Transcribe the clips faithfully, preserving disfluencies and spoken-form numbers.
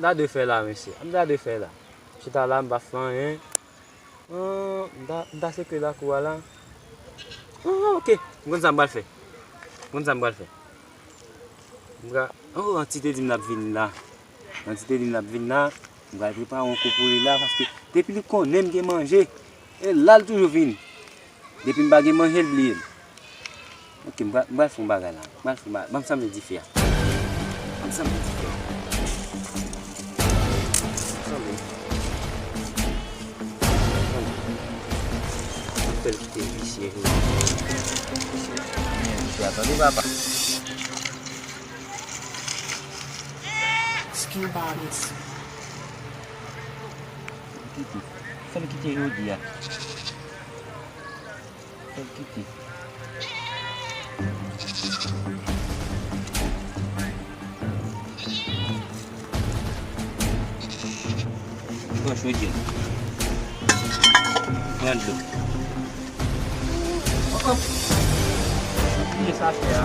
Gade fè la, mesye. Gade fè la. Chita la, m pa fè anyen. Ah, m ta, m ta sekwe lakou a la. Ah, ok. M konn sa m pral fè. M konn sa m pral fè. M pral, oh, Antite di m l ap vin la. Antite di m l ap vin la. M pral prepare yon kou pou li la, paske depi li konnen m gen manje, e la l toujou vin. Depi m pa gen manje, l bliye m. Ok, m pral, m pral fè yon bagay la. M pral fè yon bagay. Ban m sanble dife a. Ban m sanble dife a. Sanble. Sanble. Fè l kite visye, wi. Visye. Men, visye a, tande, papa. Skill bodies. Kite. Fè l kite jodi a. Fè l kite. Pran chodyè. Pran dlo. Oh, oh. Kile sachè a.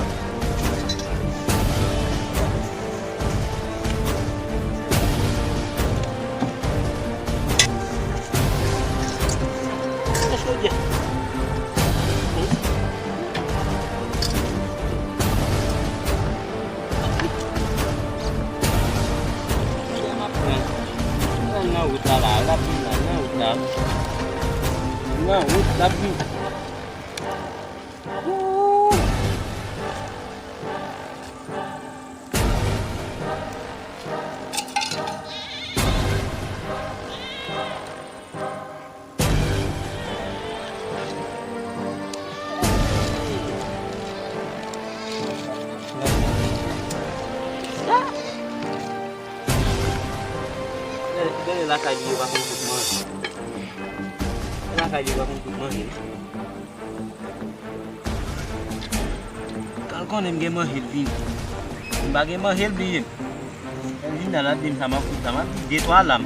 Kile chodyè. Nan wout la, la, l ap vin la, nan wout la. Nan wout, l ap vin. Ooh. Gade lakay li yo pa konn kout manje. Lakay li yo pa konn kout manje. Kan l konnen m gen manje, l vini. M pa gen manje, l bliye m. Lè l vini la, l ap di m sa m ap fout la. M ap di de twa lam.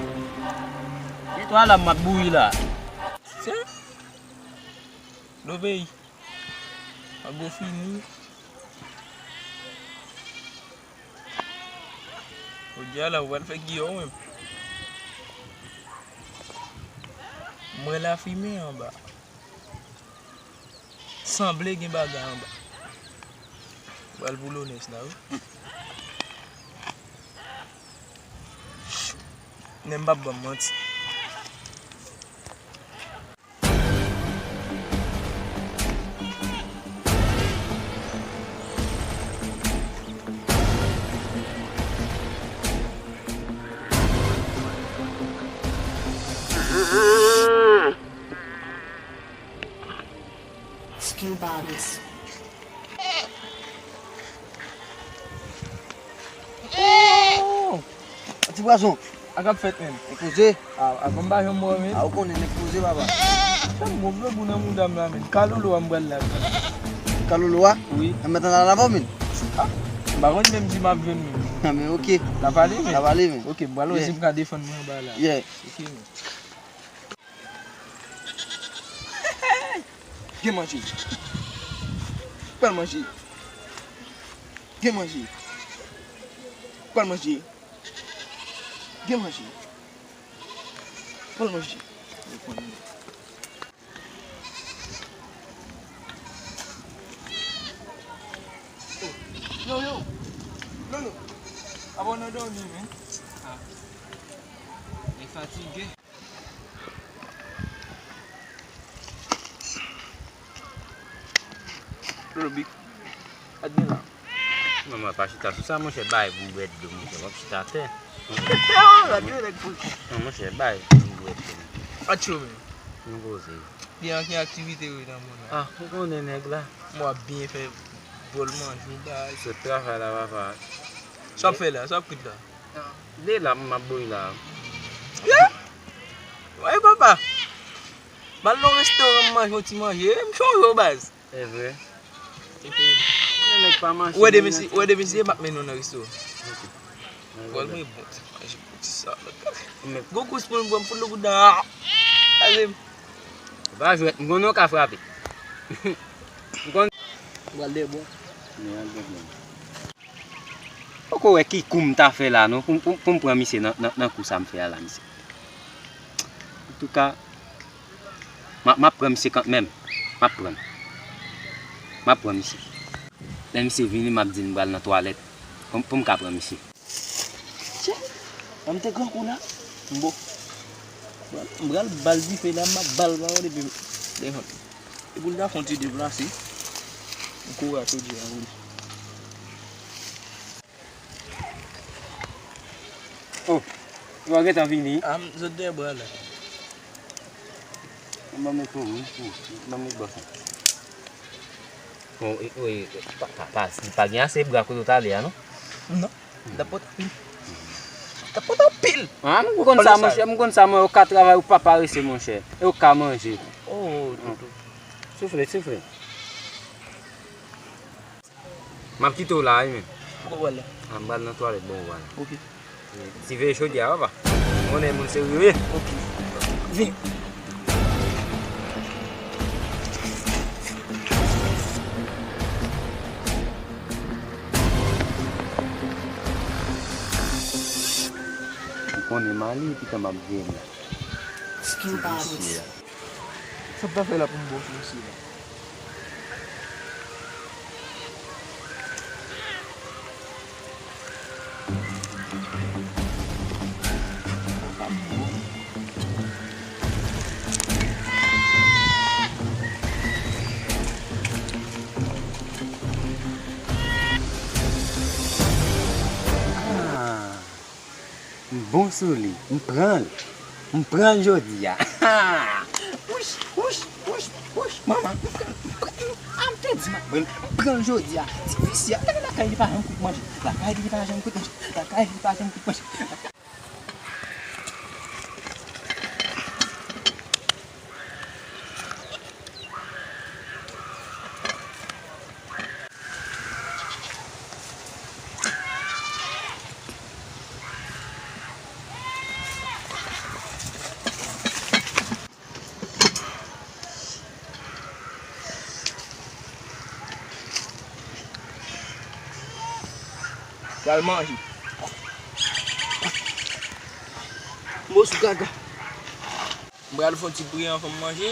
De twa lam m ap bouyi la. Tiens. Dobeyi. Ago fini. Jodi a la, ou pral fè giyon menm. M wè lafimen anba. Sanble gen bagay anba. Pral boulonès la, wi. Nèg m p ap ban m manti. Skill bodies. Oh! Ti pwason. Sa k ap fèt menm? Nèg poze. A, a, ban m ba janm wè menm. A, ou konnen nèg poze, papa. Janm gon gwo gou nan mouda m la menm. Kalolo a m pral la. Kalolo a? Wi. Mwen mèt ann al avè w menm. A, m pa konn menm si m ap jwenn menm. A, men ok. N a pale menm. N a pale menm. Ok, m pral wè si m ka defann mwen anba la. Yeah. Ok menm. Gen manje. Pral manje. Gen manje. Pral manje. Gen manje. Pral manje. Yo, yo. Lolo. Apa w nan dòmi, men? A. Li fatige. Lolo, big. Sa k gen la? Non, mwen pa chita sou sa, monchè, bay bou bwè dlo, monchè, w ap chita atè. Gade yon nèg pou. Non, monchè, bay bou bwè dlo. Atchou, men. Nou poze. Gen, gen aktivite wi nan mond la. A, ou konnen nèg la. Mwen ap byen fè bòl manje, bay. Se travay la, papa. Sa w ap fè la? Sa w ap kout la? De la, m ap bouyi la. Yeah! Woy, papa. M al nan restoran, m manje yon ti manje. M chonje w, baz. E vre. Epi, konnen nèg pa mache. Ou wè de mesye, ou wè de mesye, m ap mennen w nan restoran. Ok. Bòl mwen bon, ti manje pou ti sa. Gwo kous pou m pran, m fout lo bout dan. Gade m. Pa jwèt, m konnen w ka frape. M konn. M pral de bon. Men al de bon. Poko Ou wè ki kou m ta fè la non, pou, pou, pou m pran misye nan, nan, nan kou sa m fè a la, misye. Antouka, m ap, m ap pran misye kanmenm. M ap pran l. M ap pran misye. Lè misye vini, m ap di l m pral nan twalèt. Pou, pou m ka pran misye. Tchè! Lè m te gran kou la, m bo. M pral ba l dife la, m ap ba l pawòl epi m desann. E pou l ta fè yon ti deplase, m kouri ak chodyè a pou li. Oh, ou pa gentan vini? Ah, m sot dèyè bra la. Ban m met pou ou, wi, pou ou. Ban m met bò sa. Bon, e, e, pa, pa, pa, li pa gen ase bra kote w t ale a, non? Non, m t ap pote anpil. M t ap pote anpil. Ah, m konn sa, monchè, m konn sa, mwen, ou ka travay, ou pa parese, monchè. E ou ka manje. Oh, toutou. Soufle, soufle. M ap kite w la, wi, men. Ou pral la? Ah, m pral nan twalèt, bon, ou pral. Ok. Siveye chodyè a, papa. M konnen moun serye, wi. Ok. Vin. Ou konnen m ale, epi tan m ap veye la. Ti visye a. Sa m ta fè la pou m bon sou misye la? Ah. M bon sou li. M pran l. M pran l jodi a. Wouch, wouch, wouch, wouch. Manman, m pran l. M pran l. Ah, m te di manman, m pran l jodi a. Ti visye a. Gade lakay li pa janm kout manje. Lakay li pa janm kout manje. Lakay li pa janm kout manje. Pral manje. Mo sou kaka. M pral fè yon ti priye anvan m manje.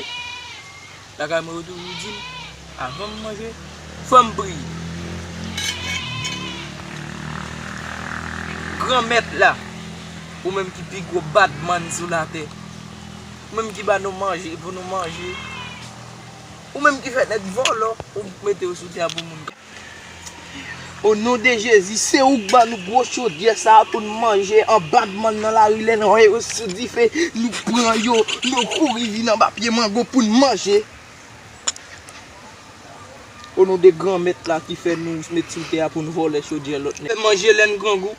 Lakay mwen yo toujou di m, avan m manje, fò m priye. Granmèt la, ou menm ki pi gwo badman sou latè, ou menm ki ba nou manje pou nou manje, ou menm ki fè nèg vòlò, ou mete yo sou tè a pou moun. O non de Jezi, se ou k ban nou gwo chodyè sa a pou n manje anba dmann nan lari lè n wè yo sou dife, nou pran yo, nou kouri vin anba pye mango pou n manje. O non de Granmèt la ki fè nou met sou tè a pou n vòlè chodyè lòt nèg. Manje lè n grangou.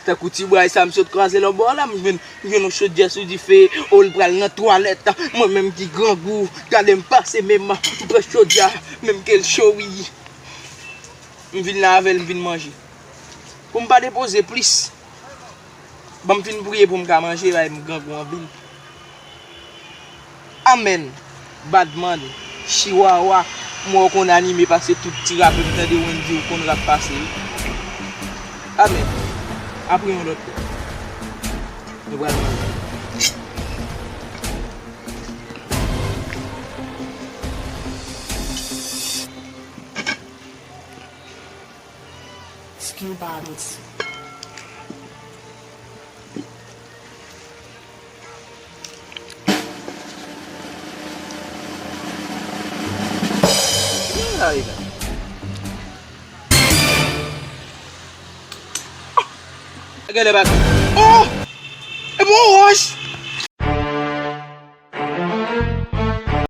Tankou ti bway sa m sot kraze lòtbò a la, m jwenn, m jwenn yon chodyè sou dife, o l pral nan twalèt, mwen menm ki grangou, gade m pase men m, m pran chodyè a, menm ke l cho wi. M vin la avè l, m vin manje. Pou m pa depoze plis, ban m fin priye pou m ka manje, bay m grangou anpil. Amèn. Badman, chiwawa, m wè w konn anime pase tout ti rapè m tande Wendy ou konn rap pase wi. Amèn. Apre yon lòt lè. Nou pral manje. Few bottles. Sa ye la. Gade bak. Oh! E bon wòch!